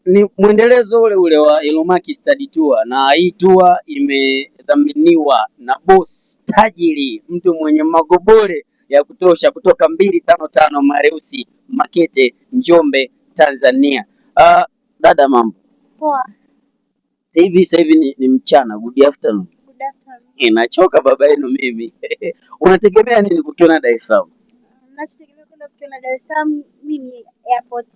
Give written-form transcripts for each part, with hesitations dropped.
Ni mwendelezo ule ule wa Ilomaki Study Tour, na hii tour imedhaminiwa na boss tajiri, mtu mwenye magobore ya kutosha kutoka 255 Mareusi Makete, Njombe, Tanzania. Dada, mambo? Poa. Sasa hivi ni mchana, good afternoon. Good afternoon. Inachoka baba yenu mimi. Unategemea nini kukiona Dar es Salaam? Nachotegemea kwenda kukiona Dar es Salaam mimi ni airport.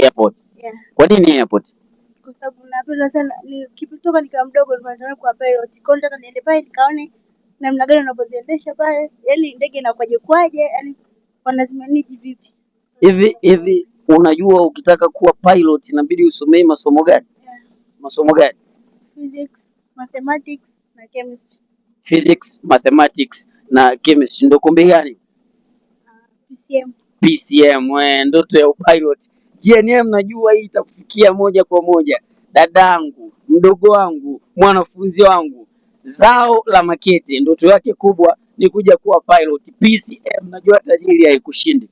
Airport. Yeah. Kwa nini airport? Kwa sababu napenda sana nikitoka nikiwa mdogo nilikuwa natamani kuwa pilot. Kwa hiyo nataka niende pale nikaone namna gani wanavyoziendesha pale, yaani ndege inakuwaje kwaje, yaani wanazimanage vipi. Hivi hivi unajua ukitaka kuwa pilot inabidi usomee masomo gani? Yeah. Masomo gani? Physics, mathematics na chemistry. Physics, mathematics na chemistry. Ndio kombe gani? PCM. PCM, ndoto ya upilot. GNM najua hii itakufikia moja kwa moja. Dadangu, mdogo wangu, mwanafunzi wangu, zao la Makete, ndoto yake kubwa ni kuja kuwa pilot. PCM najua tajiri haikushindi.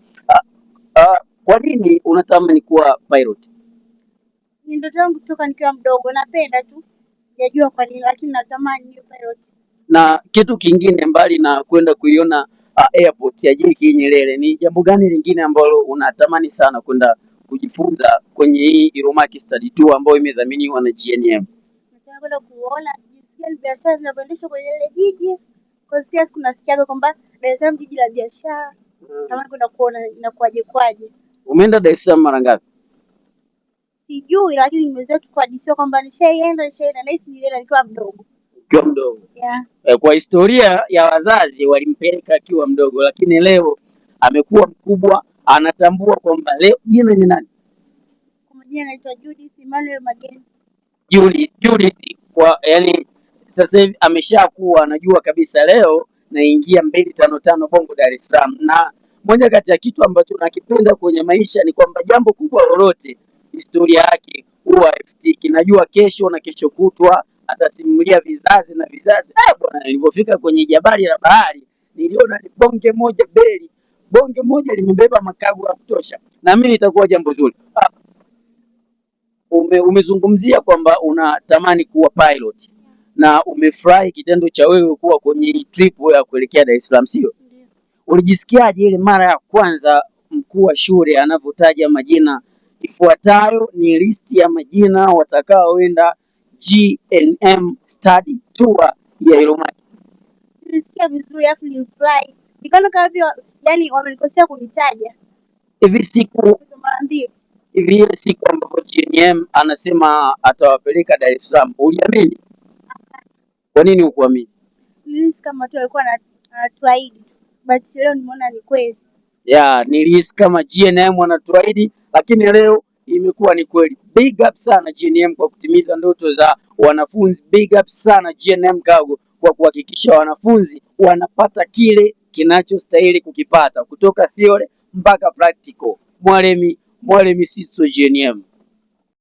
Kwa nini unatamani kuwa pilot? Ni ndoto yangu kutoka nikiwa mdogo, napenda tu. Sijajua kwa nini lakini natamani niwe pilot. Na kitu kingine mbali na kwenda kuiona airport ya JK Nyerere, ni jambo gani lingine ambalo unatamani sana kwenda kujifunza kwenye hii Ilomaki Study Tour ambayo imedhaminiwa na GNM? Nataka kwenda kuona jinsi gani biashara zinavyoendeshwa kwenye ile jiji. Kwa kila siku nasikiaga kwamba Dar es Salaam jiji la biashara. Natamani kwenda kuona inakuwaje kwaje. Umeenda Dar es Salaam mara ngapi? Sijui, lakini nimezoea tu kuhadithiwa kwamba nishaienda nishaenda, nahisi nilienda nikiwa mdogo. Ukiwa mdogo. Yeah. Kwa historia ya wazazi walimpeleka akiwa mdogo, lakini leo amekuwa mkubwa, anatambua kwamba leo. Jina ni nani? Kwa majina naitwa Judith Emmanuel Mageni. Judith, kwa yani sasa hivi ameshakuwa anajua kabisa leo naingia 255 Bongo Dar es Salaam. Na moja kati ya kitu ambacho nakipenda kwenye maisha ni kwamba jambo kubwa lolote historia yake huwa haifutiki. Najua kesho na kesho kutwa atasimulia vizazi na vizazi. Bwana, nilipofika kwenye jabali la bahari niliona ni bonge moja beli, bonge moja limebeba makago ya kutosha, na mimi nitakuwa jambo zuri. Umezungumzia kwamba unatamani kuwa pilot na umefurahi kitendo cha wewe kuwa kwenye trip ya kuelekea Dar es Salaam, sio? Ndio. Ulijisikiaje ile mara ya kwanza mkuu wa shule anavyotaja majina, ifuatayo ni listi ya majina watakaoenda GNM Study Tour ya Ilomaki? Nilisikia vizuri alafu nilifurahi. Nikaona kama vile yani wamenikosea kunitaja. Hivi siku Mara mbili. Hivi ile siku ambapo GNM anasema atawapeleka Dar es Salaam, uliamini? Kwa nini hukuamini? Nilihisi kama tu alikuwa anatuahidi tu. But leo nimeona ni kweli. Ya, nilihisi kama GNM wanatuahidi, lakini leo imekuwa ni kweli. Big up sana GNM kwa kutimiza ndoto za wanafunzi. Big up sana GNM Cargo kwa kuhakikisha wanafunzi wanapata kile kinachostahili kukipata kutoka theory mpaka practical. Mwalemi, mwalemi siso GNM.